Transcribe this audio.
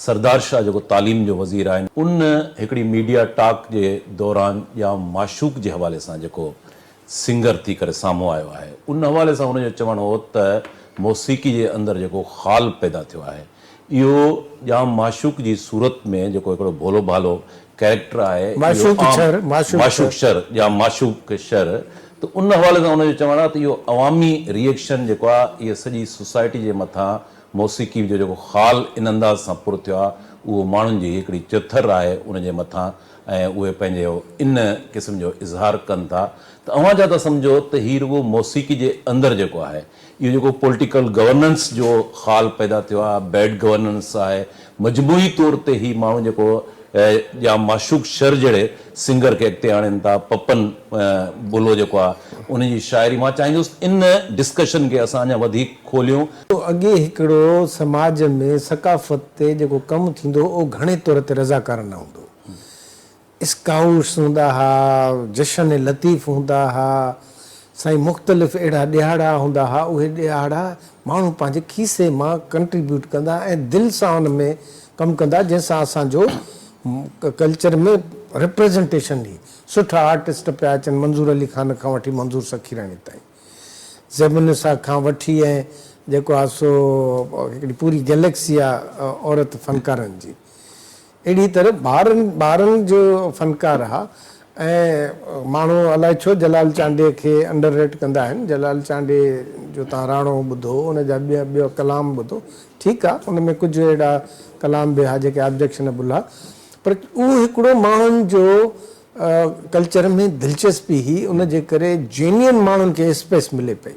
سردار شاهه جيڪو تعليم جو وزير آهي ان هڪڙي ميڊيا ٽاڪ جي دوران ڄام معشوق جي حوالي سان جيڪو سنگر ٿي ڪري سامهون آيو آهي ان حوالي سان ان جو چوڻ هو ته موسيقي جي اندر جيڪو خال پيدا ٿيو آهي اهو ڄام معشوق جي صورت ۾ جيڪو هڪڙو ڀولو ڀالو ڪيريڪٽر آهي اهو معشوق عام شھر معشوق معشوق شھر. شھر ڄام معشوق شھر ته ان حوالي سان ان جو چوڻ آهي ته اهو عوامي ري ايڪشن جيڪو آهي اهي سڄي سوسائٽي جي مٿان موسيقي جو جيڪو خال ان انداز سان پر ٿيو آهي اهو ماڻهن جي هڪڙي چٿر آهي ان جي مٿان ۽ اهي پنهنجو ان قسم جو اظهار ڪن ٿا ته اوهان ڇا ٿا سمجهو ته هي رڳو موسيقي جي اندر جيڪو آهي اهو جيڪو پوليٽيڪل گورننس جو خال پيدا ٿيو آهي بيڊ گورننس آهي مجموعي طور تي هي ماڻهو جيڪو ڄام معشوق شر جهڙي سنگر کي اڳتي آڻين ٿا پپن بلو جيڪو آهي ان جي شاعري مان چاهيندس ان ڊسڪشن کي اسان اڃا وڌيڪ کوليون. اڳي هڪڙو سماج ۾ ثقافت تي جيڪو ڪم ٿيندو هو اهو گهڻي طور تي رضاڪارانه هوندو هو. اسڪائوٽس هوندا ها، جشن لطيف هوندا ها، سائين مختلف اهڙا ڏهاڙا هوندا ها، اهي ڏهاڙا ماڻهو پنهنجي کيسي مان ڪنٽريبيوٽ ڪندا ۽ دل سان ان ۾ ڪم ڪندا جنهن سان اسان جو ڪلچر ۾ ريپريزنٽيشن هئي. سٺا آرٽسٽ پيا اچن منظور علي خان کان وٺي منظور سخيراڻي تائين، زيب النساء کان وٺي ۽ جيڪو آهي سو هڪڙي پوري گيليڪسي آهي عورت فنڪارن جي. اهڙي طرح ٻارن ٻارن جو فنڪار ها ۽ ماڻهو الائي ڇو جلال چانڊيي کي انڊر ريٽ ڪندا آهن جلال چانڊيي جو تان راڻو ٻڌو ان جا ٻيا ٻيو ڪلام ٻڌو ٺيڪ آ ان ۾ ڪجهه اهڙا ڪلام به ها جيڪي آبجيڪشنبل ها پر اهو هڪڙو ماڻهن جو ڪلچر ۾ دلچسپي هئي ان جي ڪري جينين ماڻهن کي اسپيس ملي پئي.